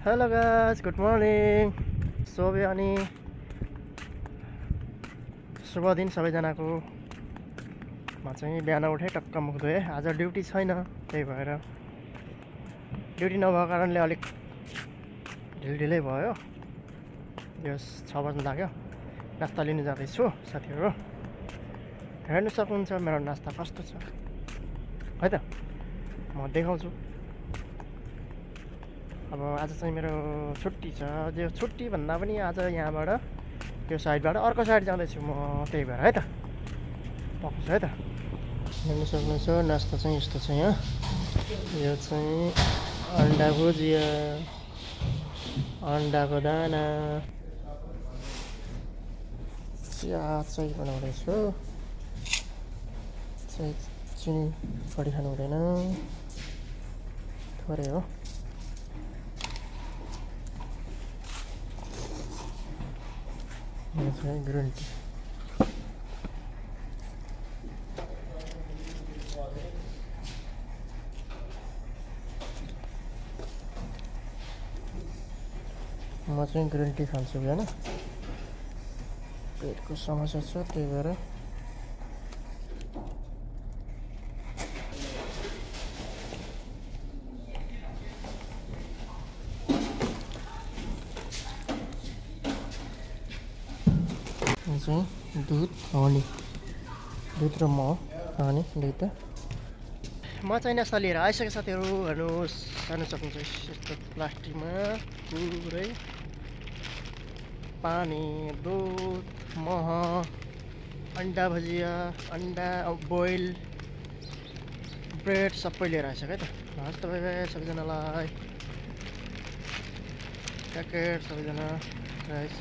Hello guys, good morning. सोभे अनि शुभ दिन सबैजनाको। म चाहिँ बिहान उठेँ, टक्क मुख धोएँ। आज ड्युटी छैन, त्यही भएर ड्युटी नभएको कारणले अलिक ढिलै भयो। यो 6 बज्न लाग्यो। नास्ता लिनु जाँदैछु साथीहरू। हेर्नु सक्नुहुन्छ मेरो नास्ता कस्तो छ है त, म देखाउँछु। अब आज चाहिँ मेरो छुट्टी छ। जो छुट्टी भन्दा पनि आज यहाँबाट त्यो साइडबाट अर्को साइड जाँदैछु म, त्यही भएर है त। पक्छ है त। हेर्नु सक्नुहुन्छ नास्ता चाहिँ यस्तो छ। यहाँ यो चाहिँ अन्डा भुजिया, अन्डाको दाना, चिया चाहिँ बनाउँदैछु। चाहिँ चिनी बढी खानु हुँदैन, थोरै हो। यो चाहिँ ग्रिन टी। म चाहिँ ग्रिन टी खान्छु बिहान, पेटको समस्या छ त्यही भएर। यो चाहिँ दुध, हनी, दुध र मह, हनी दुईटा। म चाहिँ नास्ता लिएर आइसकेँ साथीहरू। हेर्नुहोस्, हेर्नु सक्नुहुन्छ यस्तो प्लास्टिकमा पुरै पानी, दुध, मह, अन्डा भुजिया, अन्डा बोइल, ब्रेड सबै लिएर आइसक्यो है त। हस् तपाईँ सबैजनालाई ट्याकेट सबैजना गाइस।